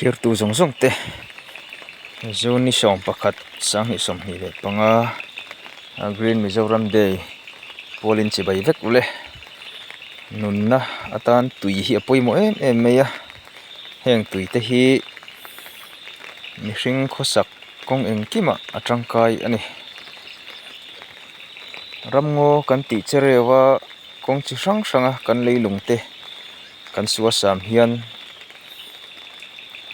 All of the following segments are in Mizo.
Thirtu zawng zawng te June ni 11 2025 Green Mizoram Day pualin chibai vek ule nunna atan tui hi a pawimawh em em mai a heng tui te hi mihring khawsak kawng engkimah a tangkai a ni ramngaw kan tih che reuh a kawng chi hrang hrang a kan leilung te kan suasam hian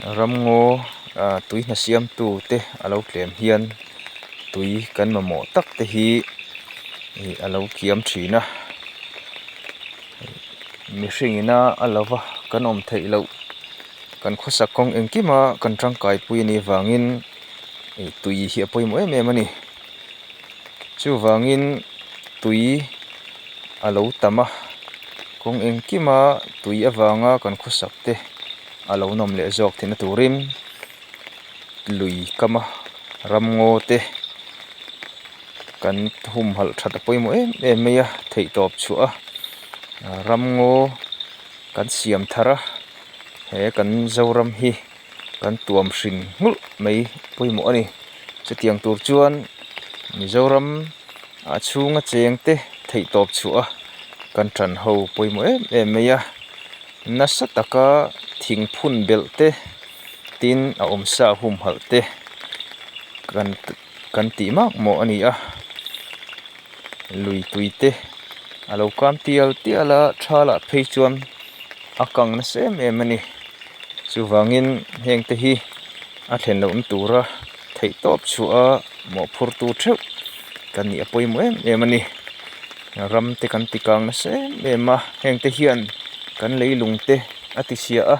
ramngaw ah tui hna siamtu te a lo tlem hian tui kan mamawh tak te hi ih a lo kiam thin a mihring ina a lova kan awm theih loh kan khawsak kawng engkima kan tangkai pui a nih vangin ih tui hi a pawimawh em em a ni chuvangin tui a lo tam a kawng engkima tui avanga kan khawsak te a lo nawm leh zawk theihna turin lui kam a ramngaw te kan humhalh that a pawimawh em em mai a theihtawp chhuah a ramngaw kan siam thar a he kan Zoram hi kan tuam hrin nghulh mai pawimawh a ni chutiang tur chuan Mizoram a chhunga cheng te theihtawp chhuah a kan tan ho pawimawh em em mai a nasa taka thing phun belh te tin a awmsa humhalh te kan kan tih mak mawh a ni a lui tui te a lo kam tial tial a tha lah phei chuan a kang nasa em em a ni chuvangin heng te hi a thlen lohna tura theih tawp chhuah a mawhphurtu theuh kan nih a pawimawh em em a ni ram te kan ti kang nasa em em a heng te hian kan leilung te a ti chhia a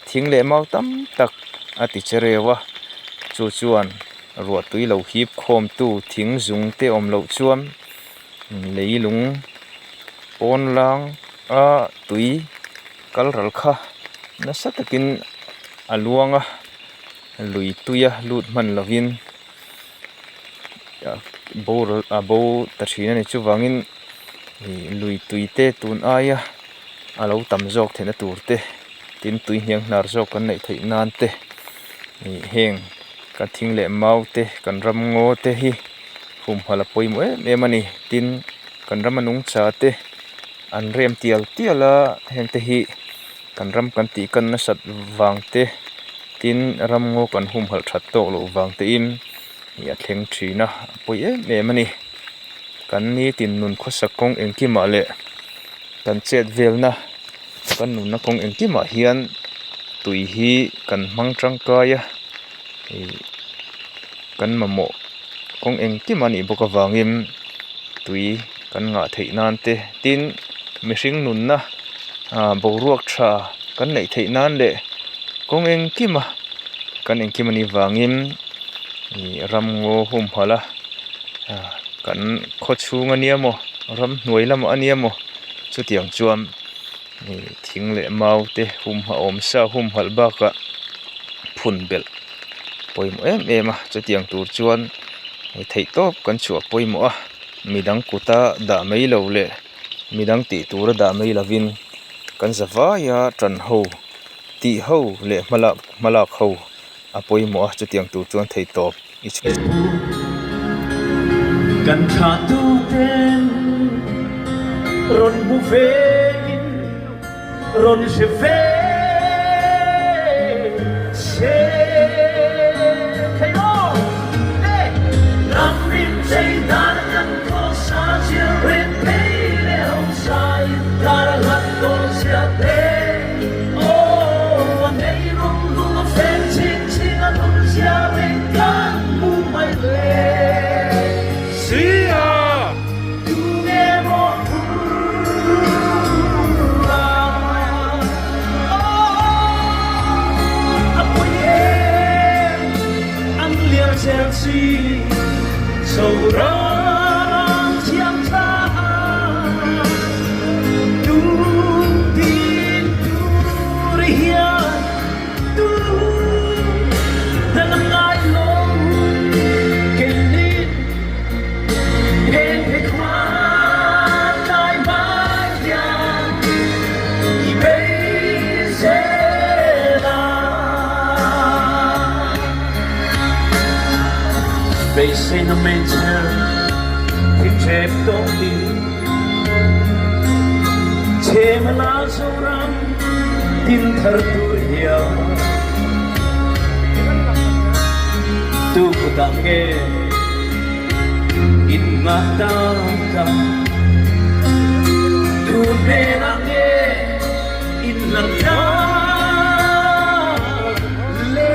thing leh mau tam tak a ti che reu a chu chuan ruah tui lo hip khawm tu thing zung te awm loh chuan leilung pawn lang a tui kal ral kha nasa takin a luang a lui tuia lut hman lovin boral a bo ta thin a ni chuvangin ih lui tui te tun aia a lo tam zawk theihna tur te tin tui hniang hnar zawk kan neih theih nan te ih heng kan thing leh mau te kan ram ngaw te hi humhalh a pawimawh em em a ni tin kan rama nungcha te an rem tial tial a heng te hi kan ram kan tih kan nasat vang te tin ramngaw kan humhalh that tawk loh vang te in ih a thleng thin a a pawi em em a ni kan nitin nun khawsak kawng engkimah leh kan chet velna kan nunna kawng engkimah hian tui hi kan hmang tangkai a ih kan mamawh kawng engkim a nih bawk avangin tui kan ngah theih nan te tin mihring nunna ah boruak tha kan neih theih nan leh kawng engkim a kan engkim a nih vangin ih ramngaw humhalh a ah kan khaw chhung a nia maw ramhnuai lamah a nia maw chutiang chuan ih thing leh mau te humhalh awmsa humhalh bakah phun belh pawimawh em em a chutiang tur chuan theih tawp kan chhuah pawimawh a midang kuta dah mai lo leh midang tih tura dah mai lovin kan za vaia tan ho tih ho leh hmalak hmalak ho a pawimawh a chutiang tur chuan theih tawp i chhuah. Kan thlahtu ten rawn hmu ve in rawn hre ve se thei aw le ram rin chei dan kan khaw sa zir rin phei le ho sai kar hlat dawn sia te aw a nei rum rum a fen ching ching a nun zia rin kan mu mai le Sia! Tu nge maw Beiseina meichher thi ṭep tawh hi Chhemla Zoram din thar tur hian Tu kutah nge in ngah tak a Tu hnenah nge in hlat tak le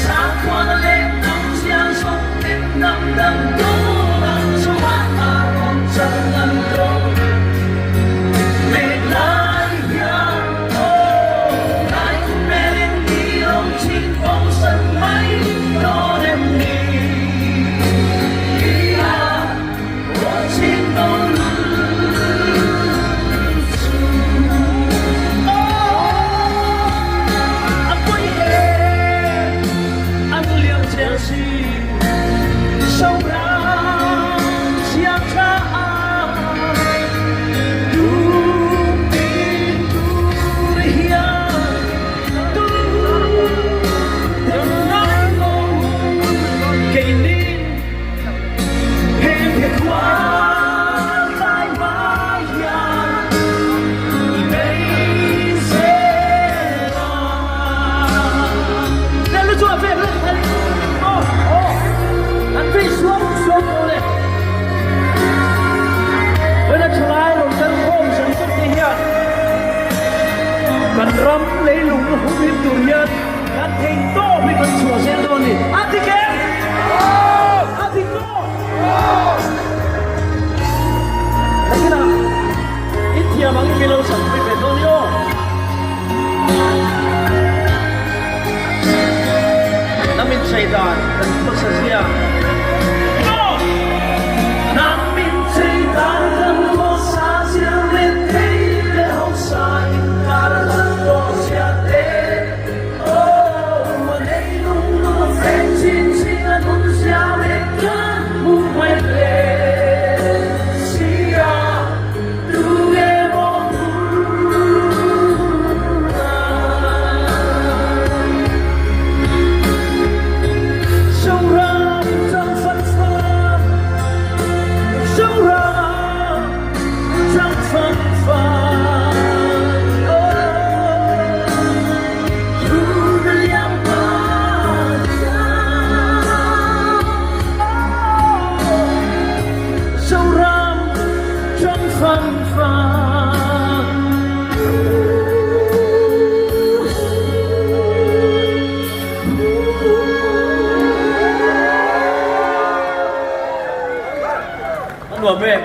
Sakhuana leh hnam chiang zawk ten hnam dang dawna chungah a rawn chan an dawn mek lai hian aw lai khawvelin ni lo chin bosan mai dawn em ni Nia rawn chin bo chu aw a pawi em an liam zel si Zoram siam tha a tum tin tur hian tu dam ngai lo keinin heng he khua tlai hma hian i beisei a. Kan ram leilung hum him tur hian kan thei tawp hi kan chhuah zel dawn a ni. A dik em? A dik maw? Nakinah i thiam ang i milo chhanpui ve dawn i aw. Hnam inchei dan kan khawsa zia. Hnam inchei dan kan khawsa zia leh thei leh hausa inkar a hlat tawh zia te. Aw, a nei lung lung a fek chin chin a nun zia leh kan hmu hmai hle sia. Tu nge maw phur Zoram chang fan fan Zoram chang fan fan Oh Thu na liam pa hian Oh Zoram chang fan fan. A nuam em?